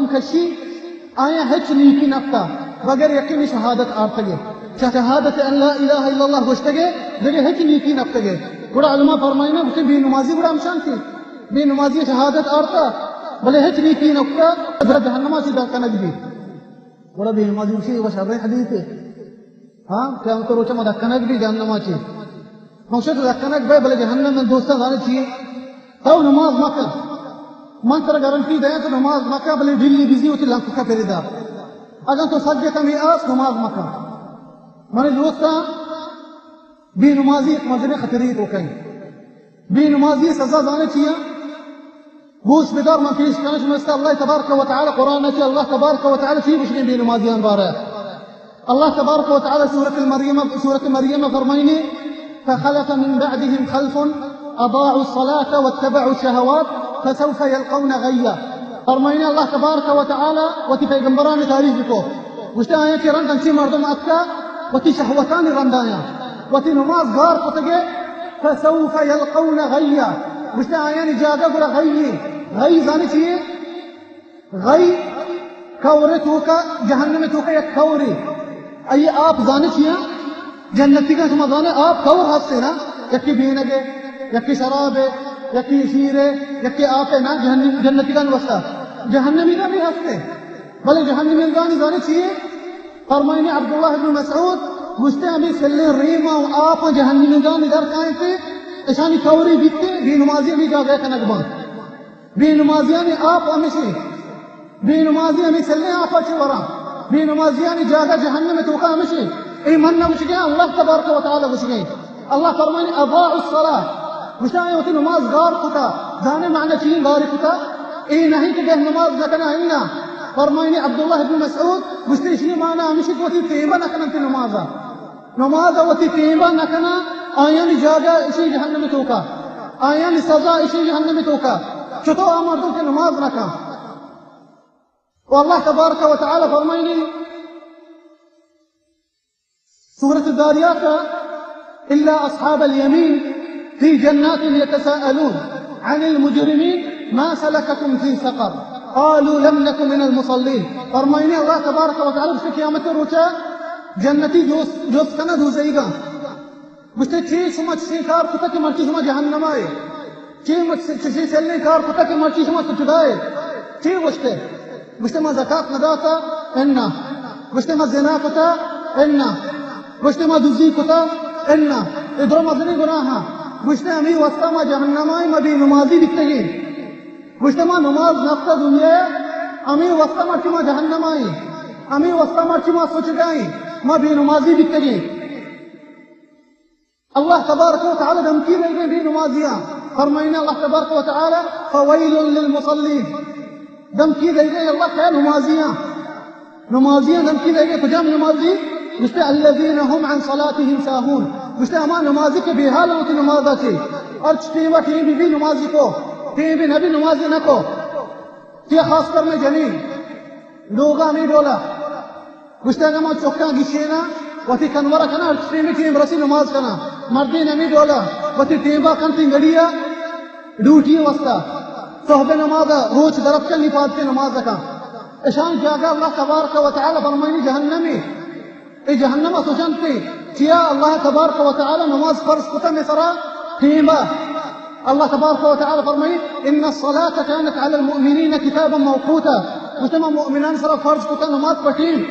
کشی، آیاں ہچ نیکی نکتا بغیر یقین شہادت آرتگے۔ شہادت ان لا الہ الا اللہ گوشتگے، دگہ ہچ نیکی نکتگے۔ گڑا علماء فرمائنا، گوشتے بے نمازی گڑا ہمشان تھی۔ بے نمازی شہادت آرتا، بلے ہچ نیکی نکتا، در جہنما چی در کنگ بی۔ گڑا بے نمازی گوشی، وہ شر حدیث ہے۔ ہاں، قیامت روچ ما در کنگ بی جہنما چی۔ من شت در کنگ بے، بلے جہنم من دوستاں زانے چی؟ تو نماز مکن۔ من ترا گارنٹی دیاں تو نماز مکن، بلے ڈیلی بزی وتی لنککا پردا۔ اگاں تو سجے کمی آس نماز مکن۔ من دوستاں، بے نمازی ایک مزن خطری تو کہیں۔ بے نمازی سزا زانے چیا؟ گوش بدار، من پیش کنش مست اللہ تبارک و تعالی قرآن چی، اللہ تبارک و تعالی چی بشنی بے نمازیان بارہ۔ اللہ تبارک و تعالی سورۃ المریم، سورۃ مریم فرمائنی، فخلف من بعدهم خلف اضاعوا الصلاة واتبعوا الشهوات فسوف يلقون غيا۔ فرمائنی اللہ تبارک و تعالی وتی پیغمبران تعریف کو۔ گوشتے آیاں کہ رند انچی مردم اتکا وتی شہوتان رند آیاں، وتی نماز گار کتگے، فسوف يلقون غيا۔ گوشتے آیانی جاگہ گڑا غی، غی زانی چیے؟ غی کورے توکا، جہنم توکا یک کورے۔ ای آپ زانے چیاں؟ جنتیگاں شما زانے آپ کور ہستے نا، یکی بینگے، یکی شرابے، یکی شیرے، یکی آپے نا، جہنم، جنتیگاں واسطہ۔ جہنمیگاں بھی ہستے۔ بلے جہنمیگانی زانے چیے؟ فرمائنی عبداللہ ابن مسعود، گوشتے ہمیں سلیں ریما و آپاں جہنمیگانی در کائیں تے، اشانی کوری بیتے، بے نمازی ہمیں جاگہ کنگ بان۔ بے نمازیانی آپ ہمیشی۔ بے نمازی ہمیں سلیں آپا چی ورا۔ بے نمازیانی جاگہ جہنم توکا ہمیشی۔ اے من نہ گوشگے، اللہ تبارک و تعالی گوشگے۔ اللہ فرمانی، اضاعوا الصلاة۔ گوشتا اے وتی نماز گار کتا۔ زانے معنی چی گار کتا؟ اے نہیں کہ بے نماز نہ کنا، انا۔ فرمانی عبداللہ ابن مسعود، گوشتے اشی معنی ہمیشی کہ وتی تیمہ نہ کنن تی نمازا۔ نماز وتی تیمبا نہ کنا، آیانی جاگہ اشی جہنم توکا، آیانی سزا اشی جہنم توکا۔ چطور آ مردم کہ نماز نہ کن؟ و اللہ تبارک و تعالی فرمائنی سورۃ الذاریات، الا اصحاب الیمین فی جنات یتساءلون عن المجرمین ما سلککم فی سقر قالوا لم نک من المصلین۔ فرمائنی اللہ تبارک و تعالی گوشتے قیامت روچا جنتی جست، جست کنا دوزیگا۔ گوشتے، چی شما چی کار کتا کہ مرچی شما جہنم آئے؟ چی مچ-، چی سلیں کار کتا کہ مرچی شما سجدہ آئے؟ چی گوشتے؟ گوشتے، ما زکات نہ داتا؟ انا۔ گوشتے، ما زنا کتا؟ انا۔ گوشتے، ما دزی کتا؟ انا۔ اے درو مزنی گناہ۔ گوشتے، ہمیں واسطہ ما جہنم آئے، ما بے نمازی بیتگی۔ گوشتے، ما نماز نفتا دنیا، ہمیں واسطہ مرچی ما جہنم آئے، ہمیں واسطہ مرچی ما سجدہ آئے، ما بے نمازی بیتگی۔ اللہ تبارک و تعالی دھمکی دئیگے بے نمازیاں۔ فرمائنا اللہ تبارک و تعالی، فویل للمصلین۔ دھمکی دئیگے اللہ کہ نمازیاں، نمازیاں دھمکی دئیگے۔ کجام نمازی؟ گوشتے، الذین هم عن صلاتهم ساهون۔ گوشتے، ہما نمازی کہ بے حال ہوتی نمازا چی۔ ہرچ ٹیما ٹیم بی بی نمازی کو، ٹیم بی نبی نمازی نہ کو۔ یہ خاص کر میں جنین لوگا ہمیں ڈولا۔ گوشتے، اگاں ما چکاں گشینا، وتی کنورا کنا، ہر ٹیم ٹیم رسی نماز کنا۔ مردین ہمیں ڈولا، وتی ٹیمبا کنتی گڑیا، ڈیوٹی واسطہ۔ صحب نماز، روچ درت کنی پادتے نماز کن۔ اشان جاگہ اللہ تبارک و تعالی فرمائنی جہنمی۔ اے جہنم سوچنتے، چیا اللہ تبارک و تعالی نماز فرض کتا میں سرا ٹیمبا۔ اللہ تبارک و تعالی فرمائی، ان الصلاة كانت على المؤمنين كتابا موقوتا۔ گوشتے، ما مؤمنان سرا فرض کتا نماز پٹیم۔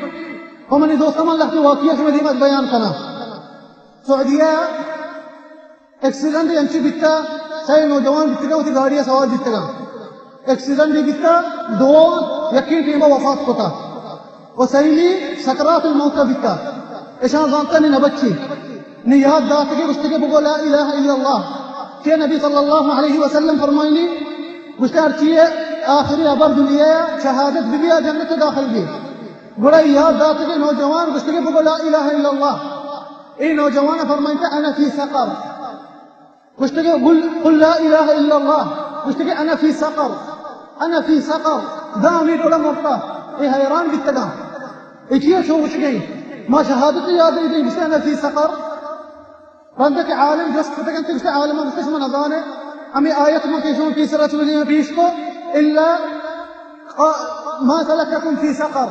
و منی دوستاں، من لہتے واقعہ شما دیمت بیان کنا۔ سعودیہ ایکسیڈنٹ انچی بیتا، سئے نوجوان بیتگا، وتی گاڑی سوار بیتگا۔ ایکسیڈنٹ بیتا، دو یکی ٹیمبا وفات کتا۔ و سیمی سکرات الموت بیتا۔ اشان زانتا نی نبچی۔ نی یاد داتگی گوشتگی بگو لا الہ الا اللہ۔ کہ نبی صلی اللہ علیہ وسلم فرمائنی، گوشتے ہرچی آخری حبر دنیا شہادت بی بی جنت داخل بی۔ گڑا یاد داتگی نوجوان گوشتگی بگو لا الہ الا اللہ۔ اے نوجوان فرمائنتا انا فی سقر۔ گوشتگی، قل، قل لا الہ الا اللہ۔ گوشتگی، انا فی سقر، انا فی سقر۔ داں ہمیں ڈولا مرتا۔ اے حیران بیتگاں۔ اے چیا چو گوشگی؟ ما شہادت یاد نہیں، گوشتے، انا فی سقر۔ رندا کہ عالم جست کتگن، گوشتے، عالم گوشتے، شما نزانے۔ ہمیں آیت ما کہ شما پیسرا چو پیش کو، الا ما سلککم فی سقر،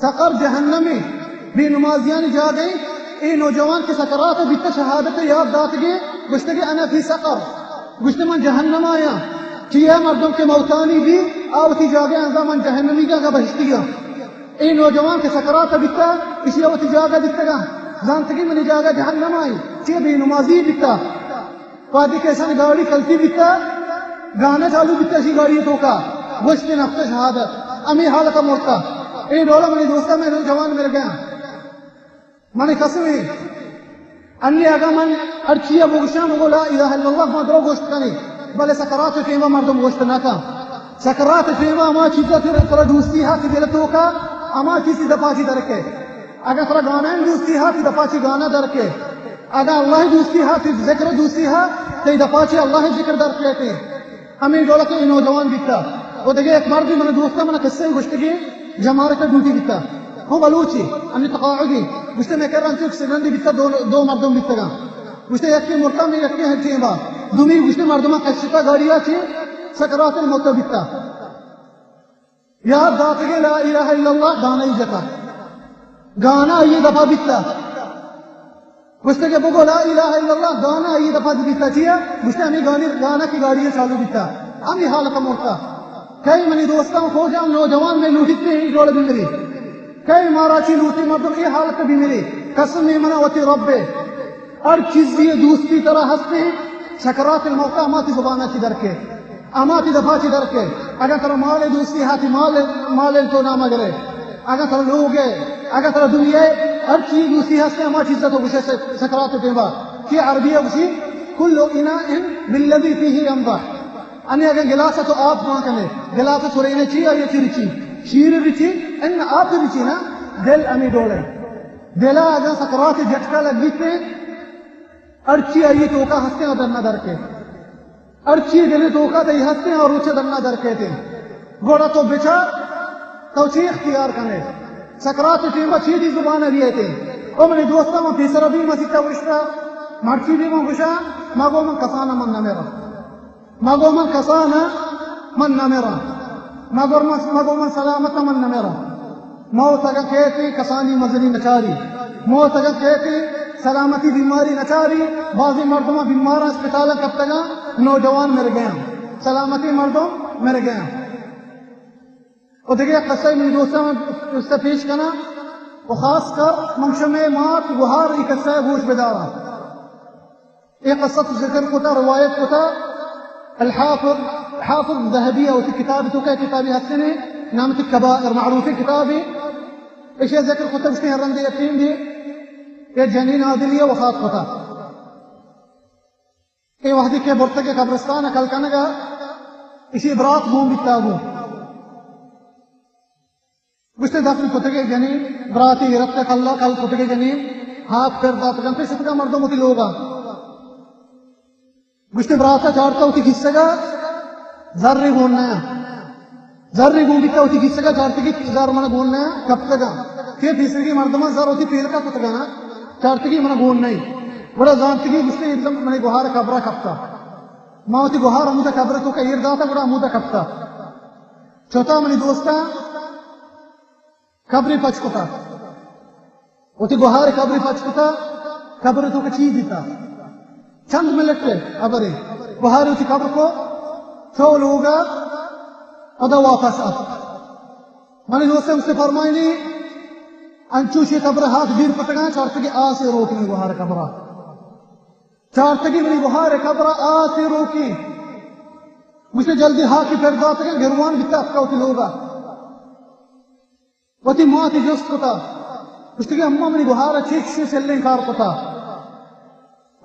سقر جہنمے، بے نمازیانی جاگہے۔ اے نوجوان کہ سکرات بیتہ، شہادت یاد داتگے، گوشتگے انا فی سقر، گوشتے من جہنم آیاں۔ چیا؟ مردم کہ موتانی بی، آ وتی جاگہ انزا من جہنمی گا، گا بہشتی گا۔ اے نوجوان کہ سکرات بیتہ، اشیا وتی جاگہ دیتگا، زانتگی منی جاگہ جہنم آئی، چیا؟ بے نمازی بیتہ۔ وہدے کہ اشانی گاڑی کلتی بیتہ، گانا چالو بیتہ اشی گاڑی توکا، گوشتے نفس شہادت، ہمے حالتا مرتہ۔ اے ڈولا منی دوستاں، مئے نوجوان مرگیاں۔ منی قسمے، انی اگاں من ہرچیا بگوشاں، بگو لا الہ الا اللہ، ما درو گوشت کنی، بلے سکرات ٹیما مردم گوشت نہ کن۔ سکرات ٹیما ہما چیزا ترا، ترا دوستی ہا کہ دل توکا، ہما چیزی دپا چی درکے۔ اگاں ترا گانا دوستی ہا، تئی دپا چی گانا درکے۔ اگاں اللہ دوستی ہا، تئی ذکر دوستی ہا، تئی دپا چی اللہ ذکر درکیتے۔ ہمے ڈولا کہ اے نوجوان بیتا۔ و دگہ یک مردے من دوستا من قصہ گوشتگی، جمارک ڈیوٹی بیتا۔ ہوں بلوچی، ہمے تقاعدی۔ گوشتے مئے کرا انچو ایکسیڈنٹ بیتا، دو، دو مردم بیتگاں۔ گوشتے یکے مرتا، مئے یکے ہنچیں با۔ دومی گوشتے مردماں کشتا گاڑیا چی، سکرات الموت بیتا۔ یاد داتگے لا الہ الا اللہ، گانا ای جتا۔ گانا آئی دپا بیتا۔ گوشتے کہ بگو لا الہ الا اللہ، گانا آئی دپا بیتا۔ چیا؟ گوشتے ہمیں گانے، گانا کی گاڑی چالو بیتا۔ ہمیں حالت مرتا۔ کئی منی دوستاں، فوجاں، نوجوان میں لوٹتے ہیں، ڈول بمری۔ کئی مارا چی لوٹی مردم اے حالت بمری۔ قسم منا وتی رب، ہر چیزی دوستی ترا ہستے، سکرات الموت ہما تئی زبانا چی درکے، ہما تئی دپا چی درکے۔ اگاں ترا مال دوستی ہا، تئی مال، مال تو نام گرے۔ اگاں ترا لوگ ہے، اگاں ترا دنیا ہے، ہر چیز دوستی ہستے، ہما چیز تو گوشے س-، سکرات ٹیما۔ کہ عربی گوشی، کل اناء بالذی فیہ ینضح۔ انی اگاں گلاس تو آپ مان کنے، گلاس سرینے چی، آئی چی رچی؟ شیر رچی، ان آپ رچی نا، دل ہمیں ڈولے۔ دلا اگاں سکرات جھٹکا لگ بیتے، ہرچی آئی توکا ہستے آ درنا درکے۔ ہرچی دل توکا تئی ہستے آ روچے درنا درکیتے۔ گوڑا تو بچار، تو چی اختیار کنے؟ سکرات ٹیما چی تئی زبان بیتے؟ او منی دوستاں، من پیسرا بھی مسیتا گوشتا، مرچی بھی من گوشا، مگو من کسانا من نمیرا۔ مگو من کسانا من نمراں۔ مگر من، مگو من سلامت من نمراں۔ موت اگاں کیتے کسانی مزنی نچاری۔ موت اگاں کیتے سلامتی بیماری نچاری۔ بازیں مردماں بیماراں اسپتالاں کپتگاں، نوجوان مرگیاں۔ سلامتی مردم مرگیاں۔ و دگہ یک قصہ منی دوستاں من پیش کناں۔ و خاص کر من شمے مات گوہار ای قصہ گوش بداراں۔ اے قصہ تو ذکر کتا، روایت کتا الحافظ، حافظ ذہبی ء وتی کتاب تو کہ کتابی ہستنے، نام تی کبائر، معروفیں کتابی۔ ایشی ذکر کتا، گوشتے ہر رندے یتیم دی، اے جنین عادلی وفات کتا۔ اے وحدی کہ برتگے قبرستان کل کنگا، ایشی برات گون بیتا گون۔ گوشتے دفن کتگے جنین، براتی رت کلا کل کتگے جنین، ہاک پر داتگن، پہ شتگا مردم وتی لوگا۔ گوشتے براتا چارتا وتی کسگا زر گون نیا۔ زر گون بیتا وتی کسگا چارتگی زر من گون نیا کپتگا۔ کہ پیسرگی مردمان زر وتی پیلکا کتگا نا، چارتگی من گون نئی۔ گڑا زانتگی گوشتے ایک دم منی گوہار قبرا کپتا۔ ما وتی گوہار ہمودا قبر تو کہ ایر داتا گڑا ہمودا کپتا۔ چوتا منی دوستاں، قبرے پچ کتا۔ وتی گوہار قبرے پچ کتا، قبر تو کہ چیز دیتا۔ چند منٹ ہے ابرے۔ گوہار وتی قبر کو، چو لوگا، ادا واپس آ۔ منی دوستاں، اسے فرمائنی، انچوشی قبر ہاتھ دیر پتگا، چارتگی آسے روکنی گوہار قبرا۔ چارتگی منی گوہار قبرا آسے روکی۔ گوشتے جلدی ہاکی پر داتگا، گروان بیتا اتکا وتی لوگا۔ وتی ماتی جست کتا۔ گوشتے کہ اما منی گوہارا چیک شو سلیں کار کتا۔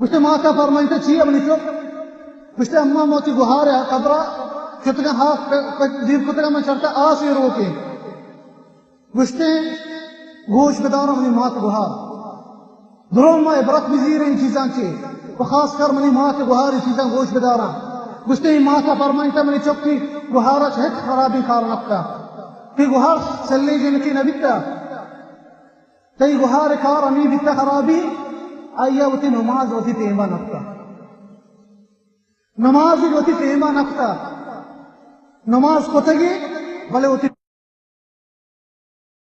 گوشتے ماتا فرمائیتا چی منی چک؟ گوشتے اما موتی گوہار قبرا چتگا ہاک پ-، پ-، دیر کتگا من چارتا آسے روکے۔ گوشتے گوش بدار منی مات گوہار۔ درو ما عبرت بزیریں چیزاں چے، و خاص کر منی مات گوہار چیزاں گوش بداراں۔ گوشتے ماتا فرمائیتا منی چکی گوہارا چہ ہچ خرابی کار نکتا۔ کہ گوہار سلے جنکی نبیتا۔ تئی گوہار کار ہمی بیتا خرابی، آیا وتی نماز وتی ٹیما نکتا۔ نماز وتی ٹیما نکتا۔ نماز کتگی، بلے وتی